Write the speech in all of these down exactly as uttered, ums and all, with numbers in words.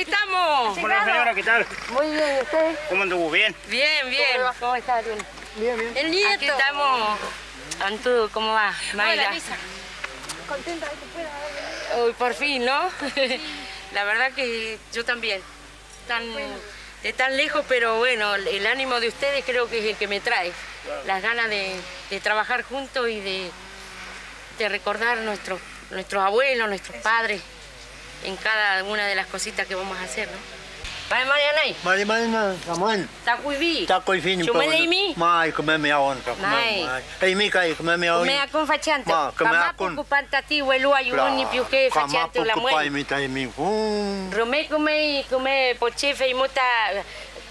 Estamos. Hola, señora, ¿qué tal? Muy bien, ¿y usted? ¿Cómo anduvo? ¿Bien? Bien, bien. ¿Cómo va? ¿Cómo está? Bien. Bien, bien. El nieto. Aquí estamos. Antu, ¿cómo va? Hola, Mayra. Lisa. Contenta de que pueda haber venido. Uy, por fin, ¿no? La verdad que yo también. Tan, de tan lejos, pero bueno, el ánimo de ustedes creo que es el que me trae. Claro. Las ganas de, de trabajar juntos y de, de recordar nuestros, nuestros abuelos, nuestros padres en cada una de las cositas que vamos a hacer, ¿no? Vale, Marianay. Mari, Mari, no, Samuel. Takuivi. Takuivi, Chumel Pablo. Eymi. May, küme miyawün, küme may. May. Eymi kay, küme miyawün. Küme akun fachantü. Ma, küme akun. Kamapu küpan tati, welu ayüwün ñi piwke fachantü lamwen. Kamapu küpaymi ta eymi. Rume küme, küme poche feymu ta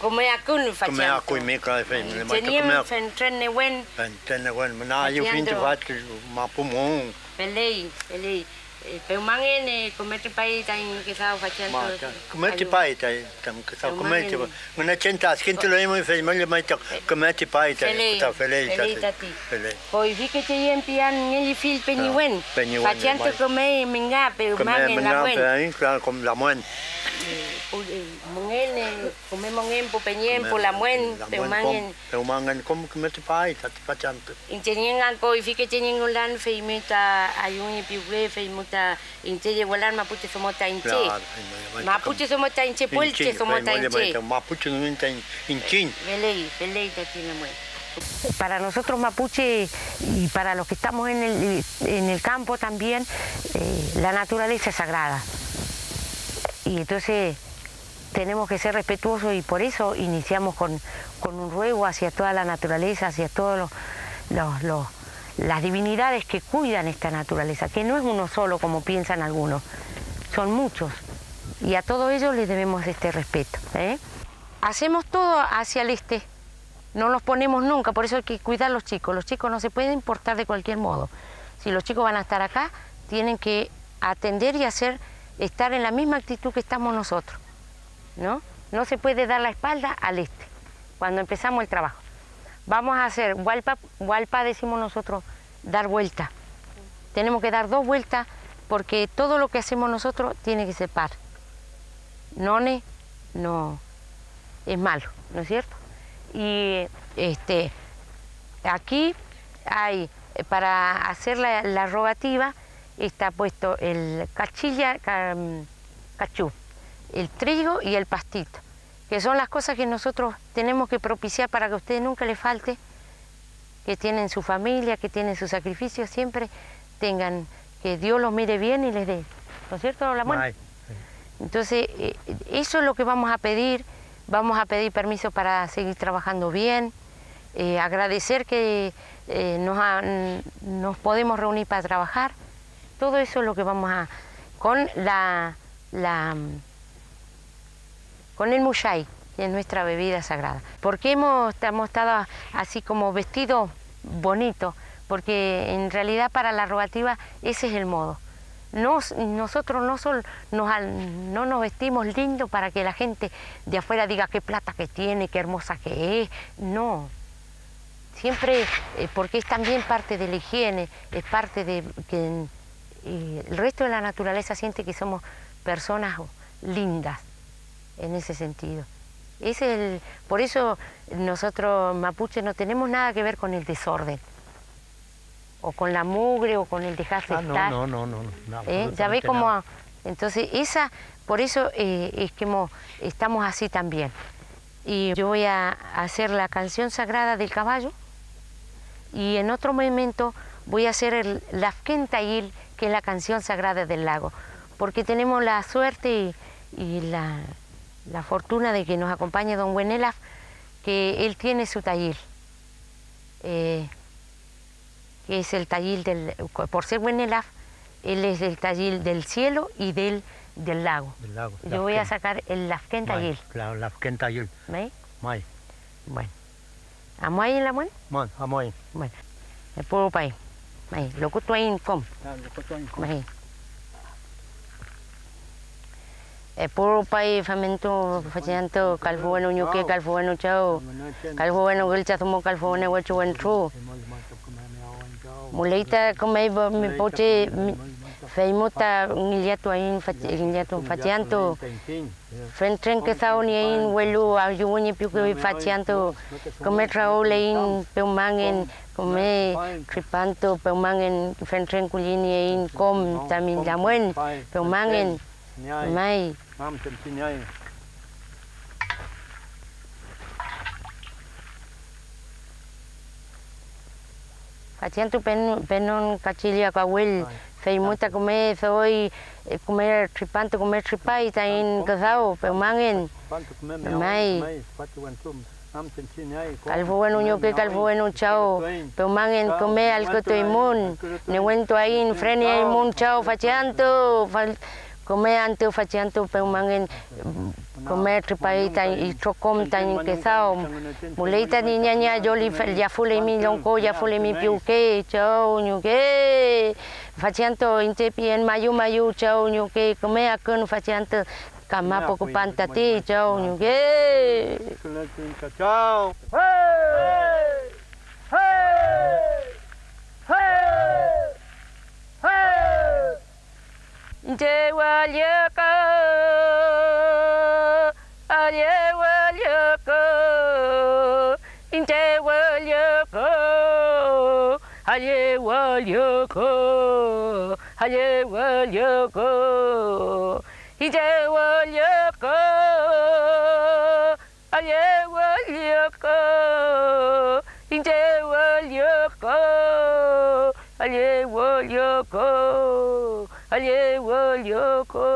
küme akun fachantü. Küme akuymi kay feymu. Teníem fentren newen. Fentren newen. Müna ayüwün ti fach mapu mu. Feley, feley. Eh, pewmangen, eh, küme tripay taiñ küdaw fachantü. Ma, ta, küme tripay taiñ, taiñ küdaw, küme tripay. Ngünechen ta adkintuleymu, feymew llemay ta küme tripay taiñ küdaw, feley tati. Feley. Koyfike che yem pian ngeyi fill peñiwen. Peñiwen, fachantü küme minga, pewmangen lamwen. Küme minga, claro, kom lamwen. Eh, pu-, eh, mongen, eh, küme mongen pu peñem, pu lamwen, pewmangen. Pewmangen kom küme tripay tati fachantü. Iñche ñi ngan koyfike che ñi ngulan, feymew ta ayüwün ñi piwke, feymew ta iñche yewelan mapuche domo ta iñche. Claro, feymew ta mapuche domo ta iñche, puelche domo ta iñche. Mapuche domo ta iñchiñ. Feley, feley tati lamwen. Para nosotros mapuche y para los que estamos en el, en el campo también, eh, la naturaleza es sagrada. Y entonces, tenemos que ser respetuosos y por eso iniciamos con, con un ruego hacia toda la naturaleza, hacia todos los, los, los, las divinidades que cuidan esta naturaleza, que no es uno solo como piensan algunos, son muchos, y a todos ellos les debemos este respeto, ¿eh? Hacemos todo hacia el este. No los ponemos nunca, por eso hay que cuidar los chicos. Los chicos no se pueden portar de cualquier modo. Si los chicos van a estar acá, tienen que atender y hacer, estar en la misma actitud que estamos nosotros, ¿no? No se puede dar la espalda al este cuando empezamos el trabajo. Vamos a hacer hualpa, hualpa decimos nosotros, dar vuelta. Tenemos que dar dos vueltas porque todo lo que hacemos nosotros tiene que ser par. None, no, es malo, ¿no es cierto? Y, este, aquí hay, eh, para hacer la, la rogativa, está puesto el cachilla, ca-, mm, cachú, el trigo y el pastito, que son las cosas que nosotros tenemos que propiciar para que a ustedes nunca les falte, que tienen su familia, que tienen su sacrificio, siempre tengan, que Dios los mire bien y les dé. ¿No es cierto, Lamón? May, sí. Entonces, eh, eso es lo que vamos a pedir. Vamos a pedir permiso para seguir trabajando bien, eh, agradecer que, eh, nos ha-, nos podemos reunir para trabajar. Todo eso es lo que vamos a, con la, la, con el mushay, que es nuestra bebida sagrada. ¿Por qué hemos, hemos estado así como vestidos bonitos? Porque en realidad para la rogativa ese es el modo. Nos, nosotros no sol-, nos al-, no nos vestimos lindo para que la gente de afuera diga qué plata que tiene, qué hermosa que es. No. Siempre, eh, porque es también parte de la higiene, es parte de que, eh, el resto de la naturaleza siente que somos personas lindas en ese sentido. Es el, por eso nosotros mapuches no tenemos nada que ver con el desorden, o con la mugre, o con el dejar de estar. Ah, no, no, no, no, no, ¿Eh? Ya ve absolutamente cómo, nada. Entonces, esa, por eso, eh, es que mo-, estamos así también. Y yo voy a hacer la canción sagrada del caballo, y en otro momento voy a hacer el Lafken Tayil, que es la canción sagrada del lago, porque tenemos la suerte y, y la, la fortuna de que nos acompañe don Wenelaf, que él tiene su tayil. Eh, que es el tayil del, por ser Wenelaf, él es del tayil del cielo y del, del lago. Del lago, Lafken. Yo voy a sacar el Lafken Tayil. May, claro, Lafken Tayil. ¿May? May. Bueno. ¿Amuaiñ, Lamuen? May, amuaiñ. Bueno. Epurupay. May, lokutuaiñ kom. Ah, lokutuaiñ kom. May. Epurupay, famentu, fachillantu, kalfuwenu ñuke, kalfuwenu chaw, kalfuwenu küllcha dumo, kalfuwenu wechu wentru. Müley ta kümey mi pu che, mi, Feymu ta ngillatuaiñ fach-, ngillatun fachantü. Fentren küdaw nieiñ, welu ayüwün ñi piwke fachantü. Küme trawüleiñ, pewmangen, küme tripantu, pewmangen, fentren kulliñ nieiñ kom tami lamwen, pewmangen. May. Fachantü pen-, penon kachilla kawell, feymu ta küme doy, küme tripantu, küme tripay taiñ küdaw, pewmangen. May. Kalfü wenu ñuke, kalfü wenu chaw, pewmangen, küme allkütuymün, newentuaiñ, frenieymün chaw, fachantü, fal-, küme antü, fachantü, pewmangen, küme tripay ta itrokom tañi küdaw. Müley tañi ñaña, yoli fe-, yafuleymi longko, yafuleymi piwke, chaw ñuke, fachantü, iñche pien mayu, mayu, chaw ñuke, küme akün, fachantü, kamapukupan tati, chaw ñuke. Iñche wallaka, aye wallaka, iñche wallaka, aye wallaka, aye wallaka, iñche wallaka. Aye wallaka, iñche wallaka, aye wallaka, aye wallaka.